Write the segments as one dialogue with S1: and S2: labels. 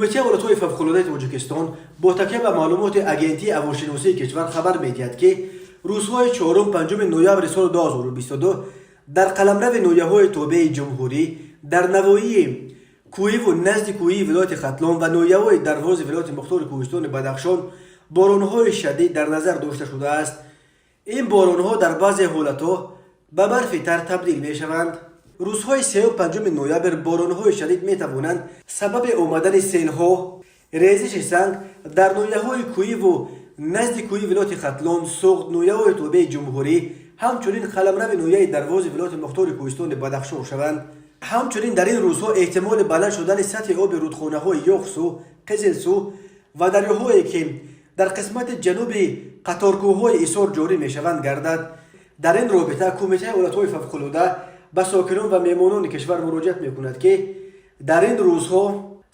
S1: Кумитаи ҳолатҳои фавқулодаи Тоҷикистон бо такя ба маълумоти Агентии ҳавошиносии кишвар хабар медиҳад, ки рӯзҳои 4-5 ноябри соли 2022 дар қаламрави ноҳияҳои тобеи ҷумҳурӣ, дар навоҳии кӯҳиву назди кӯҳии вилояти Хатлон ва ноҳияҳои Дарвози вилояти мухтори кӯҳистони Бадахшон боронҳои шадид дар назар дошта шудааст. Ин боронҳо дар баъзе ҳолатҳо ба барфи тар табдил мешаванд. Рӯзҳои 3-5 ноябр боронҳои шадид метавонанд сабаби омадани селҳо, резиши санг дар ноҳияҳои кӯҳиву назди кӯҳи вилояти Хатлон, Суғд, ноҳияҳои тобеи ҷумҳурӣ, ҳамчунин қаламрави ноҳияи Дарвози вилояти мухтори кӯҳистони Бадахшон шаванд. Ҳамчунин дар ин рӯзҳо эҳтимоли баланд шудани сатҳи оби рудхонаҳои Ёхсу, Қизилсу ва дарёҳое, ки дар қисмати ҷануби қаторкӯҳҳои Ҳисор ҷорӣ мешаванд, гардад. Дар ин робита Кумитаи ҳолатҳои фавқулода ба сокинон ва меҳмонони кишвар муроҷиат мекунад, ки дар ин рӯзҳо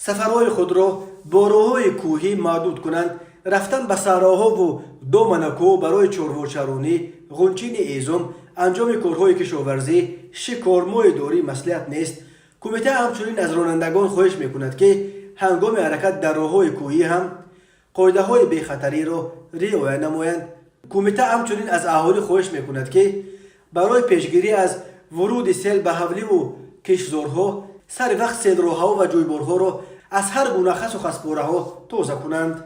S1: сафарҳои худро бо роҳҳои кӯҳӣ маҳдуд кунанд. Рафтан ба саҳроҳову доманакӯҳ барои чорвочаронӣ, ғунчини ҳезум, анҷоми корҳои кишоварзӣ, шикор, моҳидорӣ маслиҳат нест. Кумита ҳамчунин аз ронандагон хоҳиш мекунад, ки ҳангоми ҳаракат дар роҳҳои кӯҳӣ ҳам қоидаҳои бехатариро риоя намоянд. Кумита ҳамчунин аз аҳолӣ хоҳиш мекунад, ки барои пешгирӣ аз вуруди сел ба ҳавливу киштзорҳо сари вақт селроҳаҳо ва ҷӯйборҳоро аз ҳар гуна хасу хаспораҳо тоза кунанд.